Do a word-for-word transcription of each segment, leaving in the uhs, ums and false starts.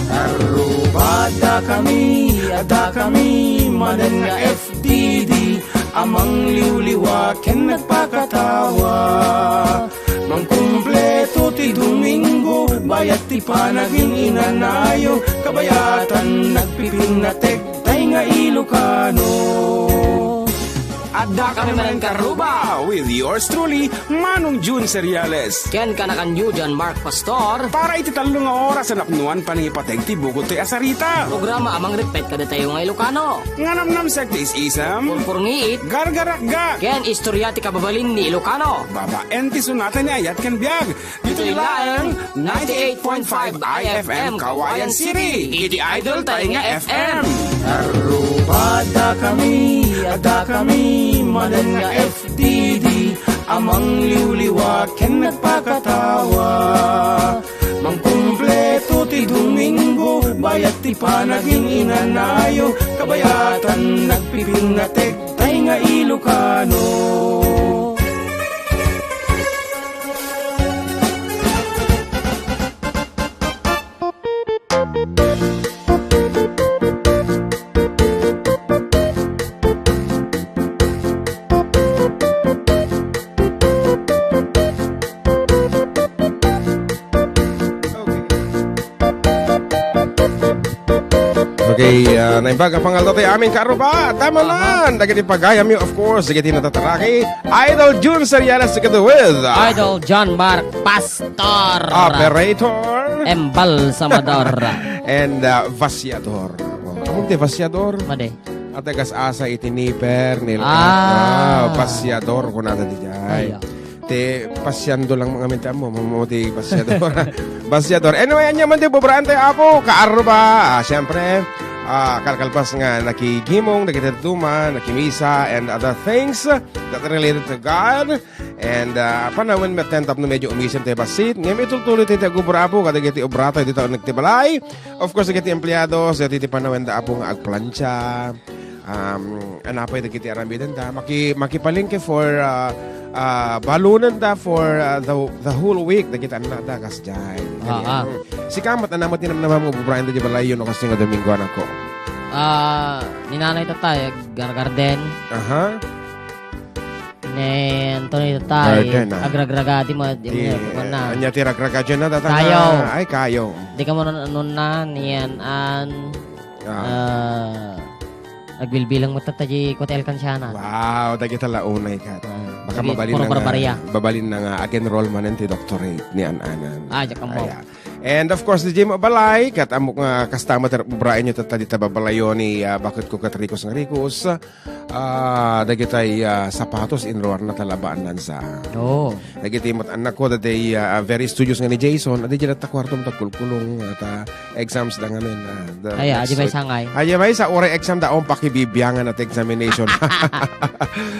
Aruba, adda kami, adda kami, manen nga F D D, a mangliwliwa ken nagpakatawa. Mangkumpleto ti Domingo, bayat ti panagin-inanayo, kabayatan nagpipinnatek tay nga Ilocano. Adda kami manen Karuba with yours truly, Manong Jun Seriales. Ken kanakanyo, John Mark Pastor. Para iti tallo nga oras a napnuan panangipateg ti bukod ti asarita. Programa a mangripet kadatayo nga Ilocano. Nga namnamsek ti is-isem. Purpurngiit. Gargarakga. Ken istorya ti kababalin ni Ilocano. Babaen ti sonata ni ayat ken biag. Ditoy laeng ninety-eight point five I F M Kawayan City, iti idol tayo nga F M. Aruba, adda kami, adda kami, manen nga F D D, a mangliwliwa ken nagpakatawa. Mangkumpleto ti Domingo, bayat ti panagin-inanayo, kabayatan nagpipinnatek tay nga Ilocano. Okay, ah, naimbag a pangaldaw ti amin, Karuba. Tama Aha. man. Dagiti pagayamyo, of course, dagiti natataraki. Idol Jun Seriales together with, ah, Idol John Mark Pastor. Operator. Embalsamador. And, ah, Vaciador. Oh, among ti Vaciador. Madi. At agas-asa iti niper, nil-, Ah. ah, Vaciador, kunada di jay. Ay, ah. Ti pasiando lang mga minta mo, mo, mo ti pasiador. Pasiador. Anyway, anya man ti bubraan tayo, Apo, Kaarba. Ah, siyempre, ah, kalkalpas nga nakigimong, nakitaduma, nakimisa, and other things that related to God. And, ah, panawen met ten tapno medyo umisim tayo basit. Ngem itultuloy tayo ti agubra, Apo, kadagiti obra tayo dito nagtibalay. Of course, dagiti empleados, dagiti panawen da, Apo, nga agplancha. Um, anapay dagiti aramidenda, maki-, makipalengke for, ah, ah, balonenda for, ah, the, the whole week, dagiti annakda, kasdiay. Ah, ah. Mm. Sika met, anam met ti namnamam nga bubraen da di balayyo no kasdiay nga Domingo, anakko? Ah, ni nanay tatay, aggargarden. Aha. Ni Anthony tatay, Garden, ah. agragraga, di mo, di mo Di, na, kuwan na. anya ti ragraga dyan na, tatang Kayo. na? Ay, kayo. Di ka mo nun, nun na, niyan, an, Ah. ah, Agbilbilang mo tatta di kuwat alkansianan. Wow, dagita la unay kat. Ah, Baka dagiti mabalin puro na nga, barbarya. mabalin na nga ag-enroll manen ti doctorate ni an-anan. Ah, diak ammo. Aya. And of course, di Jim Balay, kat amok nga kasta met ti obraenyo tatta dita babalayo ni, ah, baket ko kat rikos nga rikos. Ah, dagitay, ah, sapatos inruar na talabaannan sa. Oo. Dagiti met anak ko, dagiti, ah, very studious nga ni Jason, adi dyan at ta kwarto mo tagkulkulong, at, ah, exams da ngamin, ah, da Ay, next adi may week. sangay. Adi may sa oray exam da, on pakibibiangan at examination.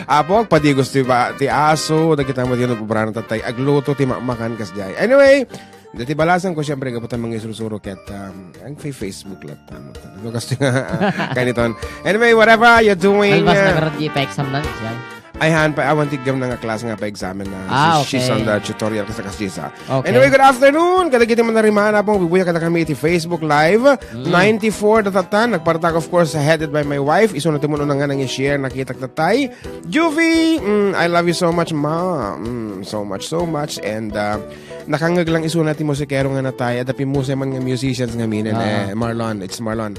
Apo, agpadigos ti ba, ti aso, dagita mo ti ano, pubrano tatay, agluto ti mamakan kas jay. Anyway, dati balasan ko, siyempre, gapu ta mangisursuro ket, um, ang fa-, Facebook lang tamo. Ano kasi nga, ah, kaniton. Anyway, whatever you're doing, Almas uh, na karad di pa-exam na, siya. Ay, han pa, awan ti gam na nga class nga pa-examen na. Ah, Si-, she's okay. on the tutorial kasi kasi sa. Okay. Anyway, good afternoon. Kadagiti man narimana pong bubuya kada kami iti Facebook Live. Mm. ninety-four datatan. Nagpartak, of course, headed by my wife. Iso na timuno na nga nang i-share. Nakitak tatay. Juvie, mm, I love you so much, ma. Mm, so much, so much. And, uh, nakangeg lang iso na ti musikero nga natay. Ada pimusay man nga musicians nga minen. Ah. Eh, Marlon, it's Marlon.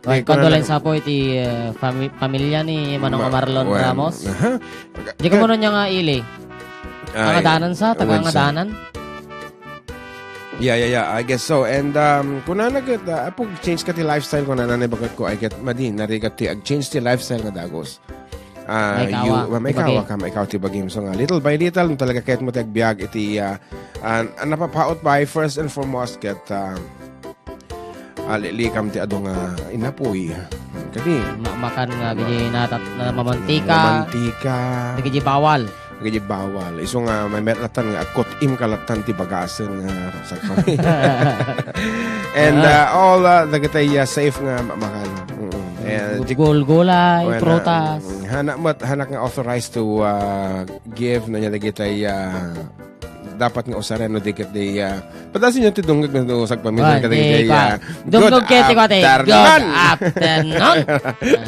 Ay, Di ko na condolence lang apo iti, eh, fami-, pamilya ni Manong Ma-, Marlon well, Ramos. Aha. Di ka mo niya nga ili. Ay, Angadanan sa, taga well, sa. Angadanan. Yeah, yeah, yeah. I guess so. And, um, kuna na ket, uh, apo, change ka ti lifestyle ko na nanay bagat ko. I get madi, narigat ti, ag-change ti lifestyle nga dagos. Ah, Maikawa, you, ma-, ti maikawa bagi. ka, maikawa ti bagim. So nga, little by little, no talaga ket mo ti agbiag iti, ah, ah, napapaot by first and foremost ket, ah, ah, lilikam ti adu nga inapuy. Kadi. Ma-, makan nga gidi natat-, na mamantika. Mamantika. Di gidi bawal. Gidi bawal. Isu nga, may metlatan nga, akot im kalatan ti bagasen nga, sa And, Ah. uh, all, uh, dagitay, uh, safe nga ma-, makan. Mm. And Gul-, gulay, Well, uh, prutas. mm, hanak met, hanak nga authorized to, uh, give, no, niya dagitay, uh, dapat nga usaren no di ket di, ah, padasenyo ti dungngeg no sagpamitan kadagiti, ah, dungngeg ket ti kuate, good afternoon. Ah,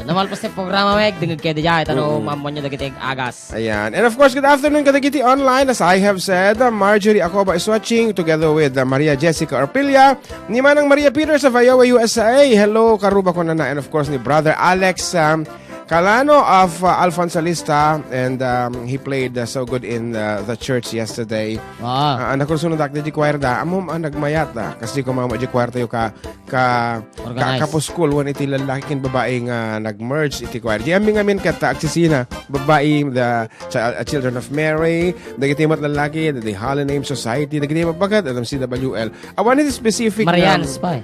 no malpas ti programa, Meg, dungngeg ket diay, ta no, mm, maammoanyo dagiti agas. Ayan. And of course, good afternoon kadagiti online. As I have said, uh, Marjorie Acoba is watching together with, uh, Maria Jessica Orpilla, ni Manang Maria Peters of Iowa, U S A. Hello, Karuba kunana. And of course, ni Brother Alex, um, Calano of, uh, Alfonso Lista. And, um, he played, uh, so good in, uh, the church yesterday. Ah. Ah, nakursunodak di choir da. Ammom, ah, nagmayat da. Kasi kumama di choir tayo ka ka, ka, kapuskol wen iti lallaki ken babai nga nag-merge iti choir. Di amin ngamin ket agsisina, babai, the Chi-, uh, Children of Mary, dagiti met lallaki, the Holy Name Society, dagiti met baket, M C W L. Awan iti specific Marian nga Spy.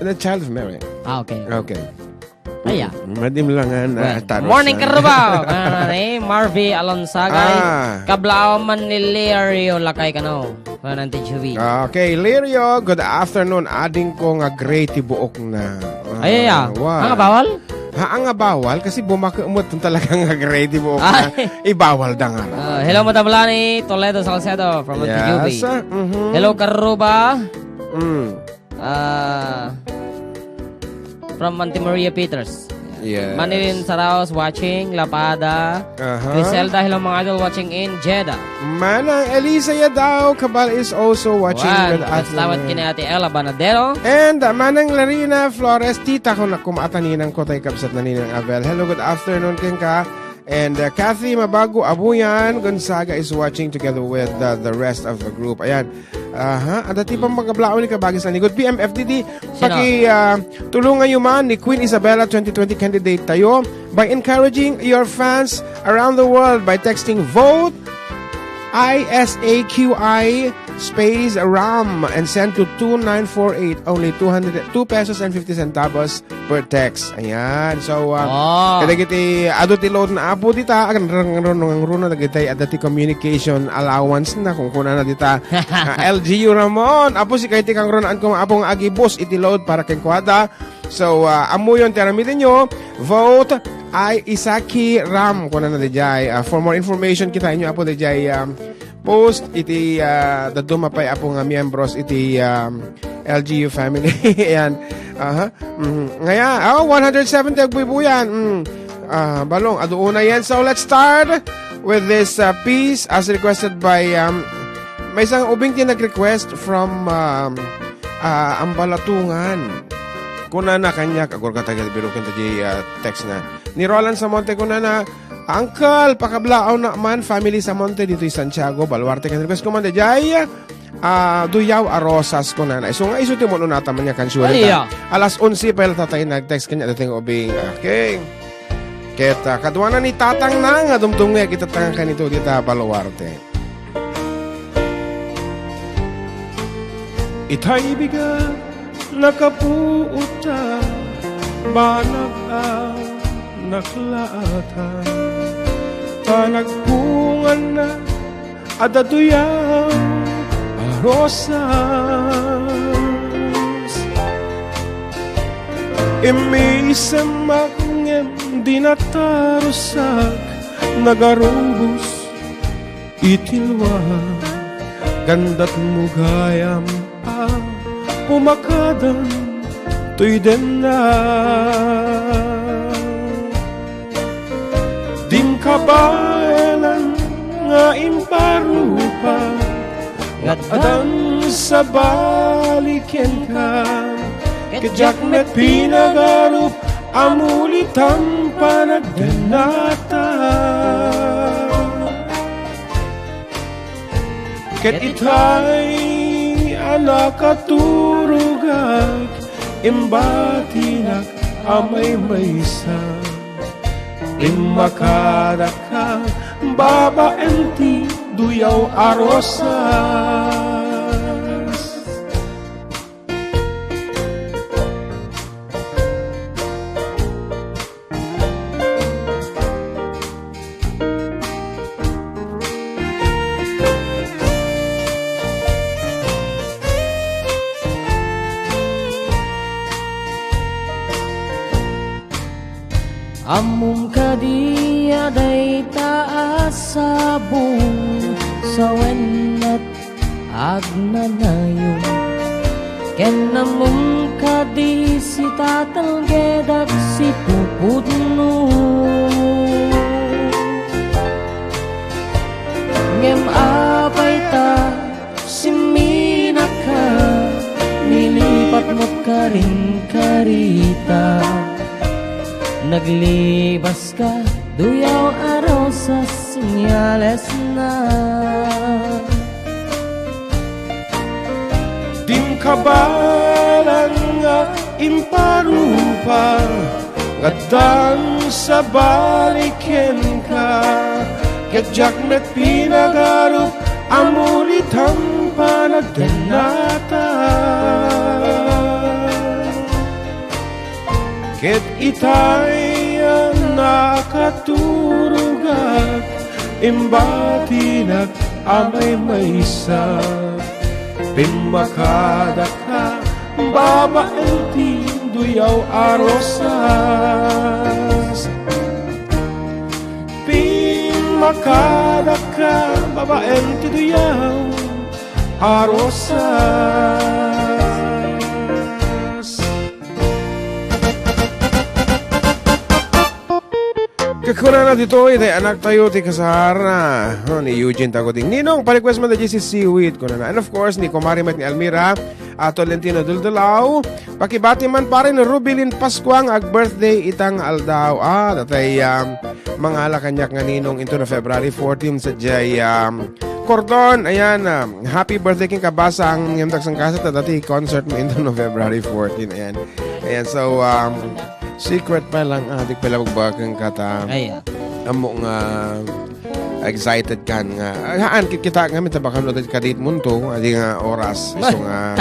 The Child of Mary. Ah, okay. Okay. Aya. Madimlangan, ah, Well, tarusan. Morning, Karuba! Ah, ni Marvy Alonsagay. Ah. Kablaaw man ni Lerio lakay kano. Kanan ti Juby. Ah, okay, Lerio, good afternoon. Ading ko nga gray ti buok na. Ah, Ay, ay, ah. Why? Anga bawal? Ha, anga bawal? Kasi bumakemot talaga nga gray ti buok na. Ay. Ibawal da nga. Ah, hello, Madam Lani, Toledo, Salcedo, from Auntie Juby. Yes, ah, mhm. Hello, Karuba. Mm. Ah, from Auntie Maria Peters. Yes. Manilin Saraos watching, Lapada. Aha. Griselda, hello, mga idol, watching in Jeddah. Manang Elisa Yadao Cabal is also watching Wan, with us. Kastawat kini Ate Ella Banadero. And, uh, Manang Larina Flores, tita ko na kumaataninang ko tay kabsat na ninang Abel. Hello, good afternoon, kenka. And, uh, Kathy Mabago Abuyan Gonzaga is watching together with, uh, the rest of the group. Ayan. Aha. Adda ti pamagablaon ni Kabagis Lani. Good P M F D D. Sino? Paki, uh, tulungan nyo man ni Queen Isabella twenty twenty candidate tayo by encouraging your fans around the world by texting vote I S A Q I space RAM and send to two nine four eight. Only two hundred, two pesos and fifty centavos per text. Ayan. So, ah, Oh. kadagiti adu ti load na apo dita, agan rang rang rang runa dagiti adda ti communication allowance na kung kuna na dita. Ah, L G U Ramon, apo si kaiti kang runaan ko apo nga agibus iti load para kenkuada. So, ah, ammoyon ti aramiden nyo, vote I Isaki Ram, kuna na dijay. Ah, for more information, kita inyo apo dijay, um, post iti, ah, dadduma pay apo nga miyembros iti, um, L G U family. Ayan. Aha. Mhm. Ngaya, oh, one hundred seventy agbuybuyan. Mm. Ah, balong, adu unay yan. So, let's start with this, uh, piece as requested by, um, maysa nga ubing ti nag-request from, um, ah, Ambalatungan. Kunana kaniak, agurga tagal biruken ti, ah, text na. Ni Roland Samonte kunana, Uncle, pakablaaw na man, family Samonte ditoy Santiago, Baluarte, ken request ko man daydiay, ah, Duyaw a Rosas kunana. Isu nga isu ti mun-unata man nga kansuan Ay, ta. iya. Alas onse pay latta tay nag-text kaniak daytoy nga ubing. Okay. Ket, ah, kaduana ni tatangna nga dumdumngeg iti tatang kanito dita Baluarte. Itay bigat, nakapuot ta, banag a naklaatan. Panagpunganna, adda duyaw a rosas. Immisemmak ngem di natarusak, nagarubos iti lua. Kandat mo gayam a pumakadan toy denna. Dim kabaelan nga imparupa nga adan sabali kenka. Ket diak met pinagarup a mulitam panagdennata. Ket itay a nakaturogak, imbatinak a maymaysa. Immakadaka babaen ti duyaw a rosas. Ammom kadi a dayta a sabong, sawen met Agnanayon ken ammom kadi si tatalged agsipupudno. Ngem apay ta simminaka, nilipat met karin karita. Naglibas ka, duyaw a rosas, senyales na. Dim kabaelan nga imparupa, ngaddan sabali kenka, ket diak met pinagarup a mulitan panagdennata. Ket itay a nakaturogak, imbatinak a maymaysa. Pimmakadaka, babaen ti duyaw a rosas. Pimmakadaka, babaen ti duyaw a rosas. Kakunana ditoy, itay anaktayo ti kasar, ah, ni Eugene Taguding. Ninong, pa-request man da J C Seaweed, kunana. And of course, ni Kumari met ni Almira, ah, Tolentino Duldulaw. Pakibati man pare ni Rubilin Pascua nga ag-birthday itang aldaw. Ah, datay, um, mangala kaniak nga ninong into no February fourteen sa J, um, Cordon. Ayan, um, happy birthday king kabasa ang yung tagsang kasa ta dati concert mo into no February fourteen. Ayan. Ayan, so, um, secret pa lang, ah, di pala magbakang kata. Ay, ah. Amo nga excited kan nga. Ah, haan, kit-, kita nga, may tabakan ulit ka date mo to, adi nga oras. So nga,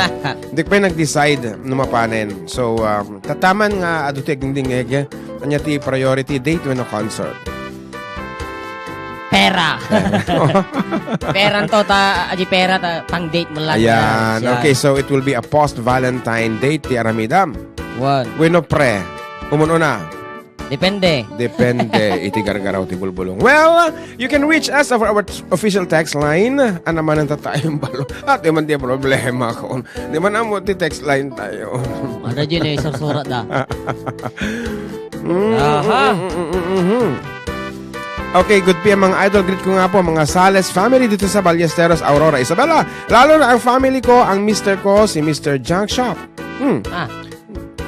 di pa yung nag-decide no mapanen. So, um, tataman nga, adu ti agdingdingeg, anya ti priority date wenno concert? Pera. Pera. Pera to ta, adi pera ta, pang date mo lang. Ayan. Yan. Okay, so it will be a post-Valentine date, ti aramidam. One. Wenno pre. Umun-una. Depende. Depende iti gargaraw ti bulbulong. Well, you can reach us over our t-, official text line. Ano man ang tatayong balo? At di man di problema ko. Di man amo ti text line tayo. Ano yun eh, sursura da. Mm, Aha. mm, mm, mm, mm, mm. Okay, good P M, mga idol. Greet ko nga po, mga Sales family dito sa Ballesteros, Aurora, Isabela. Lalo na ang family ko, ang mister ko, si mister Junk Shop. Hmm. Ah,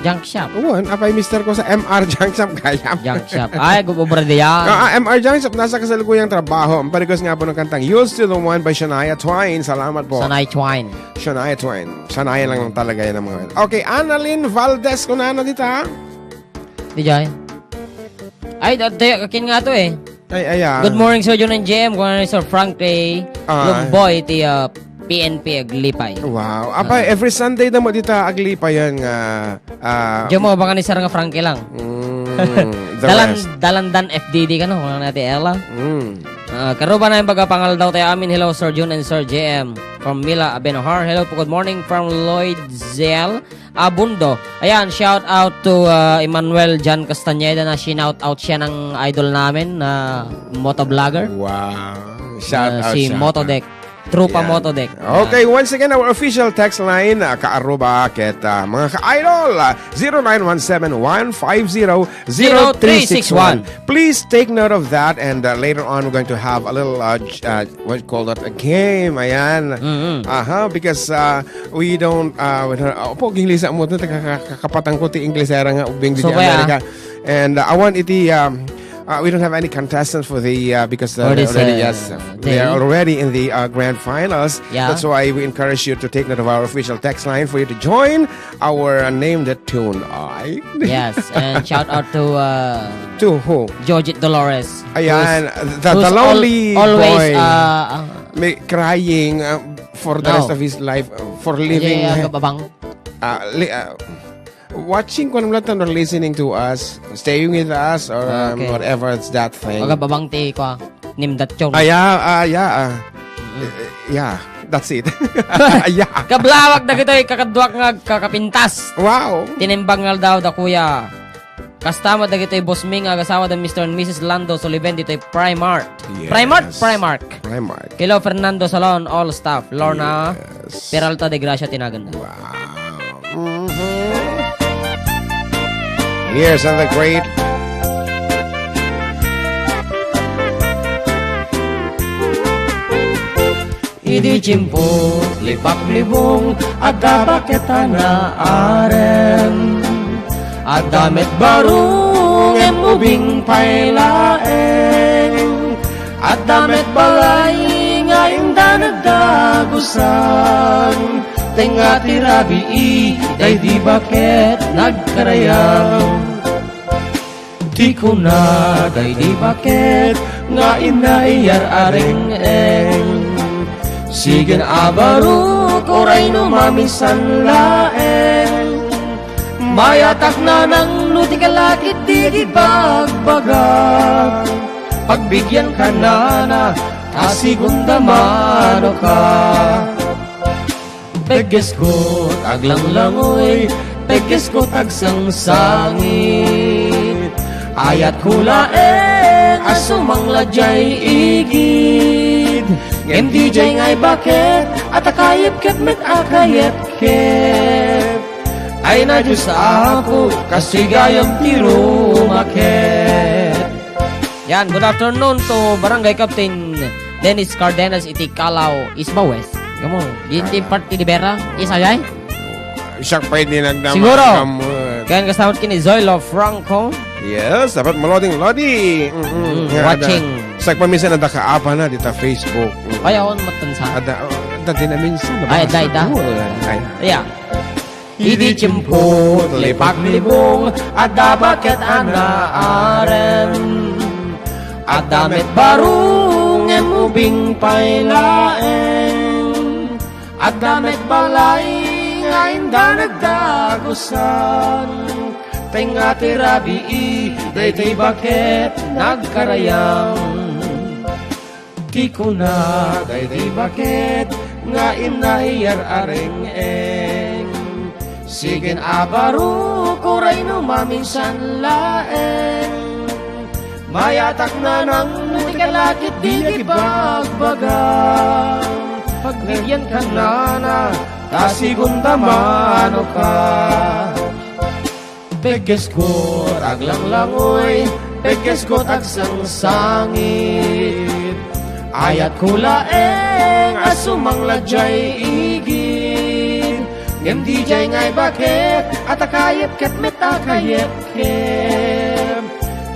junk shop. Uwan, apay mister ko sa M R Junk Shop, kaya. Junk shop. Ay, gubobra diyan. Ah, ah, M R Junk Shop, nasa kasalukuyang trabaho. Ang pa-request nga po ng kantang You're Still the One by Shania Twain. Salamat po. Sanay Twine. Shania Twain. Shania lang, lang talaga yan ang mga. Okay, Annalyn Valdez, kunana dita. Di jay. Ay, da-, da-, akin nga to eh. Ay, ay, ah. Good morning, Sir John and J M. Kuan ni Sir Frank kay Ah. Lumboy, ti, ah, P N P Aglipay. Wow. Apay, Ah. every Sunday na mo dita Aglipay yan nga, ah, Diyan mo, baka ni Sir nga Frankie lang. Mm, the Dalan, rest. Dalandan F D D ka, no? Kung ano natin, Ella. Mm. Ah, karuba na yung pagkapangaldaw tayo amin. Hello, Sir Jun and Sir J M. From Mila Abenohar. Hello po, good morning from Lloyd Zell. Abundo. Ayan, shout out to, uh, Emmanuel John Castañeda na shinout out siya ng idol namin na motovlogger. Wow. Shout Uh, out, si shout out. Motodeck. Tropa Yan. Motodeck. Okay, Yan. Once again, our official text line, uh, ka-Aruba, ket, uh, mga ka-idol, uh, zero nine one seven one five zero zero three six one. Please take note of that, and, uh, later on, we're going to have a little, uh, j-, uh, what you call that, a game, ayan. Mm-mm. Aha, because, uh, we don't, uh, we don't, uh, opo, Inglesa mo, ito, kaka-, kakapatan ko ti Inglesera nga, ubing di So, kaya Amerika. And, uh, I want iti, um, uh, we don't have any contestants for the, uh, because, uh, For they're this, already, uh, yes, they game? are already in the, uh, grand finals. Yeah. That's why we encourage you to take note of our official text line for you to join our, uh, Name the Tune. Ay. Yes, and shout out to, uh, To who? Jojit Dolores. Ayan, Who's, the, the who's al-, lonely always, boy. uh, uh, May crying, uh, for the No. rest of his life, uh, for living, Ay, ay, uh, agababang. uh, li-, uh, watching ko naman lang or listening to us, staying with us, or, um, Okay. whatever it's that thing. Agababang ti, kwa, nimdat yung. Ah, yeah, ah, yeah, ah. Mm-mm. Eh, yeah, that's it. Yeah. Kablawag na kita, eh, kakaduak nga kakapintas. Wow. Tinimbang nga daw da kuya. Kasta met dagitoy boss mi nga agasawa da Mister and Missus Lando Soliven ditoy Primark. Yes. Primark? Primark. Primark. Hello, Fernando Salon, all staff. Lorna Yes. Peralta de Gracia tinagan da. Wow. Mhm. Years and the great. Idi tiempo, lipaklibong, adda baket a naarem. Adda met baro ngem ubing pay laeng. Adda met balay nga inda nagdagusan. Tengnga ti rabii, daydi baket nagkarayam. Ti kuna daydi baket nga innaiyar a reng-eng. Sigen a barok, uray no maminsan laeng. Mayatak nanang no di kalakit di di bagbaga. Pagbigian ka nana, ta sigun da mano ka. Peggesko taglanglangoy, peggesko tagsangsangit. Ayatko laeng a sumangla diay igid. Ngem di diay ngay baket, a ta kayepkep met a kayepkep. Ay na Dios Apo, kastoy gayam ti rumaket. Yan, good afternoon to Barangay Captain Dennis Cardenas iti Calao, Isbawes. Kamu, ginti Ah. party di Bera, isa jay? Siak pay di nagdama Siguro. Kamu. Kaya kasama kini Zoilo Franco. Yes, dapat maloding lodi. Mm-mm. Mm, Nga, watching. Ada, sagpamisan na dakaapa na dita Facebook. Mm. Ay, awan matansa. Ada, oh, ada din namin sa Ay, ada, ada. Ay. Yeah. Idi tiempo, lipaklibong, adda baket a naarem. Adda met baro ngem ubing pay laeng. Adda met balay nga inda nagdagusan. Tengnga ti rabii, daytoy baket nagkarayam. Ti kuna daydi baket nga innaiyar a reng-eng. Sigen a baro, uray no maminsan laeng. Mayatak nanang no ti kalakit di agibagbaga. Pagbigian ka nana, ta sigun da mano ka. Peggesko taglanglangoy, peggesko tagsangsangit. Ayatko laeng a sumangla diay igid. Ngem di diay ngay baket, a ta kayepkep met a kayepkep.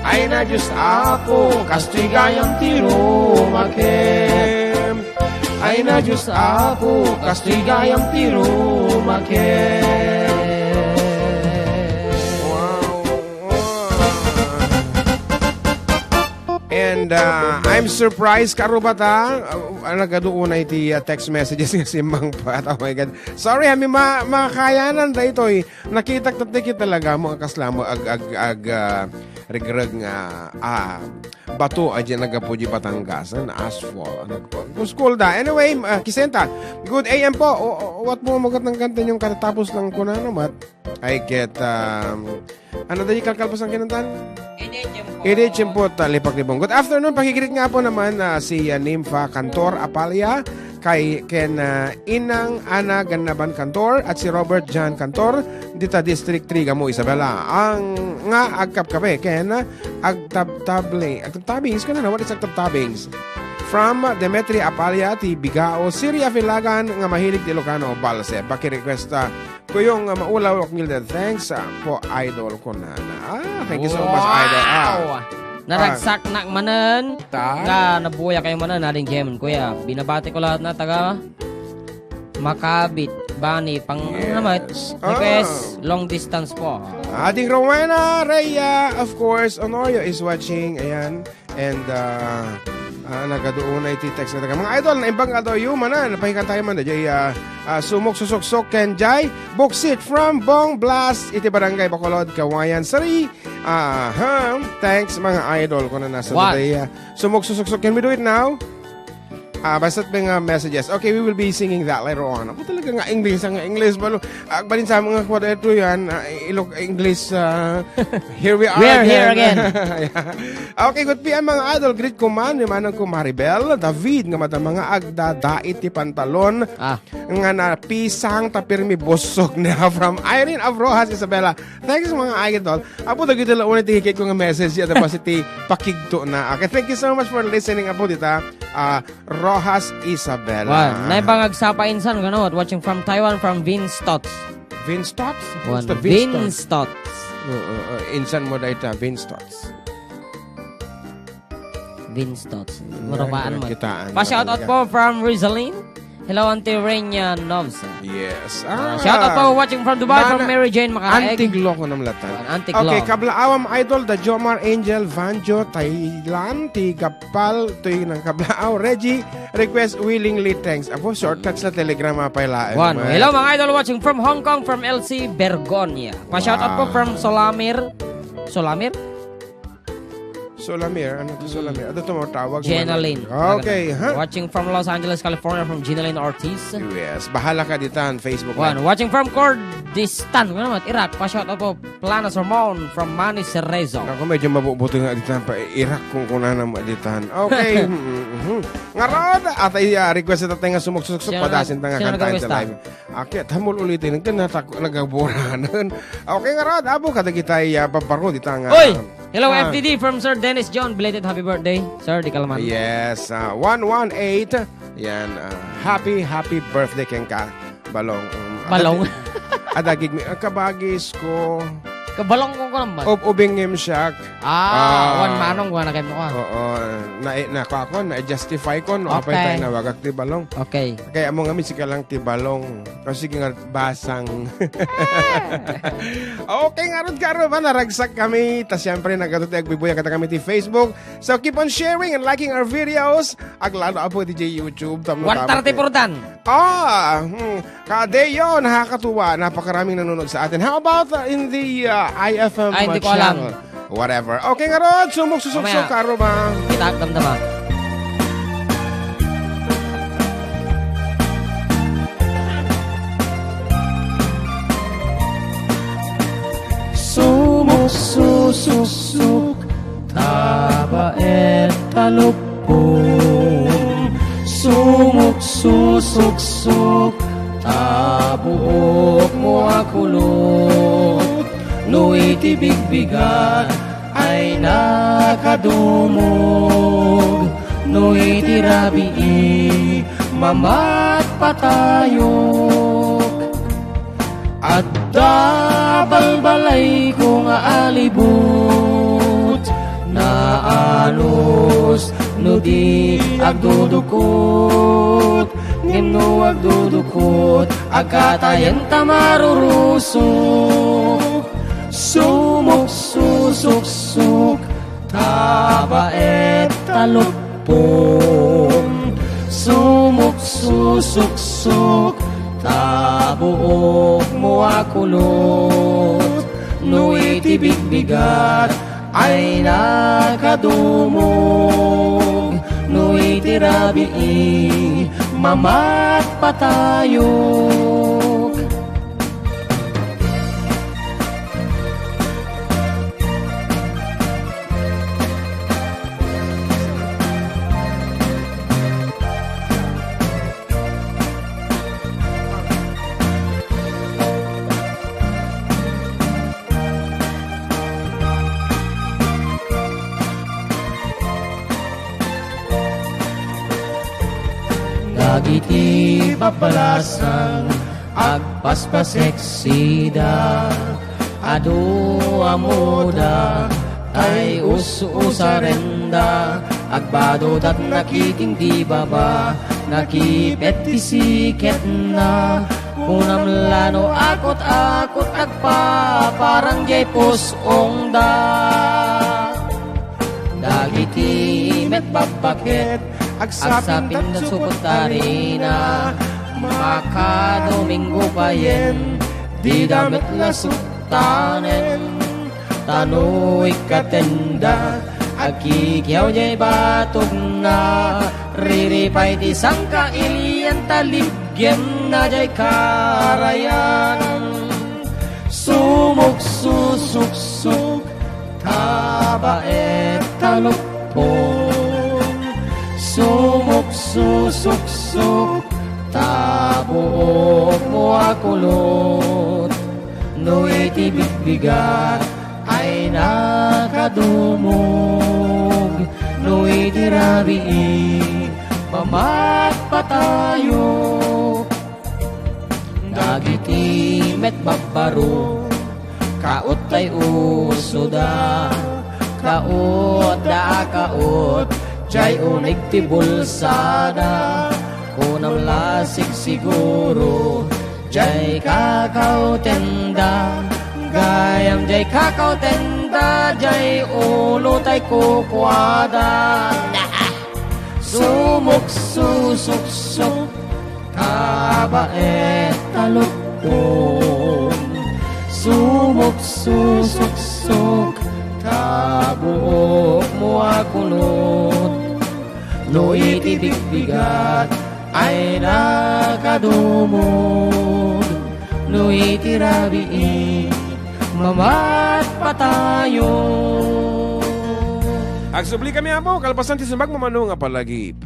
Ay na Dios Apo, kastoy gayam ti rumaket. Ay na Dios Apo, kastoy gayam ti rumaket. Wow. And, uh, I'm surprised, karubata, uh, nagadu unay ti, uh, text messages nga simmangpet. Oh my God. Sorry, ha, mi ma-, makayanan daytoy. Nakitak tattiki talaga mo, kasla mo, ag-, ag-, ag-, ah, regreg nga, ah, bato a diyan naggapu di Batangasan, asphalt. Ano po? Kuskul da. Anyway, ah, Kisenta, good A M po. O, o, what mo magat ng kanta yung katatapos lang ko na naman? I get, um, ano da yung kalkalpas ang kinantan? Edi, tiyempo, ta lipak libong. Good afternoon, pakigreet nga po naman na si, ah, Nympha Cantor Apalia, kay ken, ah, Inang Ana Gannaban Cantor at si Robert John Cantor, dita District three, Gamo, Isabela, ang nga agkapkape ken agtabtabli-, agtabtabings, kano na, what is agtabtabings? From Demetri Apalia, ti Bigao, Siri Afilagan, nga mahilig ti Ilocano, balse. Paki-request, ah, Kuyong, ah, Maulaw, Rock Mildred. Thanks, ah, po, idol ko, nana. Ah, thank you so much, idol. Ah. Wow! Ah. Naragsaknak manen. Ta? Nga nabuya kayo manen, ading Gemon, kuya. Binabati ko lahat na taga Makabit, Bani, pang, Yes. ano naman, Ah. request, long distance po. Ading Rowena Rhea, of course, Honorio is watching. Ayan. And, ah, ah, nagaduon na iti text na taga. Mga idol, naimbag nga daw yung manan, napahikan tayo man, dayjay, ah, ah, Sumok Susuksok ken jay Buksit from Bong Blast, iti Barangay Bacolod, Cauayan City. Aha, thanks, mga idol, ko na nasa What? Today, ah, Sumok Susuksok. Can we do it now? Ah, basta may nga messages. Okay, we will be singing that later on. Ako talaga nga English, nga English, balo. Agbalin sa mga kwat ito yan. Ah, Ilog, English, ah, here we are We are here again. Yeah. Okay, good P M, mga idol. Greet ko man, ni manang ko Maribel, David, nga madama nga agdadait ti pantalon Ah. nga napisang ta pirmi busog niya from Irene of Rojas, Isabela. Thanks, mga idol. Apo, dagiti la unay ti hikit ko nga message, yata pa si ti pakigto na. Okay, thank you so much for listening, Apo, dita. Ah, Rojas Isabela. Wan, naimbag nga agsapa insan, kano, watching from Taiwan, from Vince Tots. Vince Tots? Wan, What's the Vince Vince Tots? Tots. Oo, oo, insan mo dayta, Vince Tots. Vince Tots. Yan, Marabaan mo. Kitaan. Pa-shout out Talaga. po from Rizalin. Hello, Auntie Renia Nobs. Yes. Ah, Ah, shout out po, watching from Dubai, from Mana-, Mary Jane Makaraeg. Antiglo ko namlatan. Wan, Antiglo. Okay, Kablaawam Idol, the Jomar Angel, Vanjo, Thailand, ti Gapal, ti nang Kablaaw, Reggie, request willingly, thanks. Apo, shortcuts na Telegram, apay laeng, Wan. man. Hello, mga idol, watching from Hong Kong, from L C Bergonia. Pa-shout out po Wow. from Solamir. Solamir? Solamir, ano to, Solamir? Ano to, matawag mo? Jenalyn. Okay, ha? Watching from Los Angeles, California, from Jenalyn Ortiz. Yes, bahala ka ditan, Facebook Wan, Live. Watching from Kurdistan, ano naman, Iraq, pa-shout out po, Planas Ramon, from Manny Cerezo. Naku, medyo mabubuti nga ditan pa, Iraq kung kunana mo ditan. Okay, mhm. Ngarod, at ay, ah, request ita nga sumuksuksuk, Sino padasin nag-, ta nga sino kantahan nag-request ta ta? live. Akyat, hamul ulitin, nagkanatak-, nagaboranan. Okay, ngarod, abo, kadagitay, ah, paparod, ita nga, Oy! Hello, Ah. F D D from Sir Dennis John. Belated happy birthday, Sir. Di ka laman. Yes, ah, one one eight. Yan, ah, happy, happy birthday kenka, Balong. Um, Balong. Adagig mi, ah, kabagis ko. Kabalong ko ko naman. Ub-, ubing ngem siak. Ah, Ah. wan manong, wan na kayo mo ka. Oo, na, na, na, na-justify ko, no? Apay Okay. tayo nawagak ti Balong. Okay. Kaya mo nga, mi, sika lang ti Balong. O sige nga, basang. Okay, ngarud, kaaro ba? Naragsak kami. Ta, siyempre, nagkatuti, agbibuyag kata kami ti Facebook. So, keep on sharing and liking our videos. Aglalo, apo, ti J YouTube. Tamno One thirty tama, for done. Ah, hmm. Kadeyo, nakakatuwa. Napakaraming nanonood sa atin. How about, uh, in the, uh, I F M Ay, hindi ko alam. channel? Whatever. Okay, ngarud, sumuksuksuk, Mamaya. kaaro ba? Kita, damdama. Sumuksusuksuk, tabaet ta lupom. Sumuksusuksuk, ta buok mo a kulot. No iti bigbigat, ay nakadumog, no iti rabii, mamatpatayok. Adda balbalayko nga alibut, naanos no di agdudukot, ngem no agdudukot, agkatayen ta marurusok. Sumuksusuksuk, tabaet ta lupom. Sumuksusuksuk, ta buok mo a kulot. No iti bigbigat ay nakadumog, no iti rabii, mamatpatayok. Dagiti babbalasang agpaspaseksida, adu a moda, tay us-usarenda, agbadodat nakiting di baba, nakipet ti siketna, kunam la no akut-akut agpaparang jay pus-ongda. Dagiti met babbaket, agsapinda supot arina, makadomingo payen, dida met la suktanen. Ta no ikkatenda, Agkikiaw jay batogna, riripay ti sangka ilian ta libgemna jay karayan. Sumuksusuksuk, tabaet ta lukpon. Sumuksusuksuk, tabuok mo a kulot. No iti bigbigat ay nakadumog, no iti rabii, mamatpatayo. Dagiti met babbaro, kaot tay usoda, kaot da a kaot, jay uneg ti bulsada, kunam la sigsiguro, jay kakaw tenda, gayam jay kakaw tenda, jay ulo tay kukuada. Sumuksusuksuk, tabaet ta lukpon. Sumuksusuksuk, tabuok mo a kunot. No iti bigbigat ay nakadumog, no iti rabii, mamatpatayo. Agsubli kami, Apo, kalpasan ti sumagmamano nga palagip.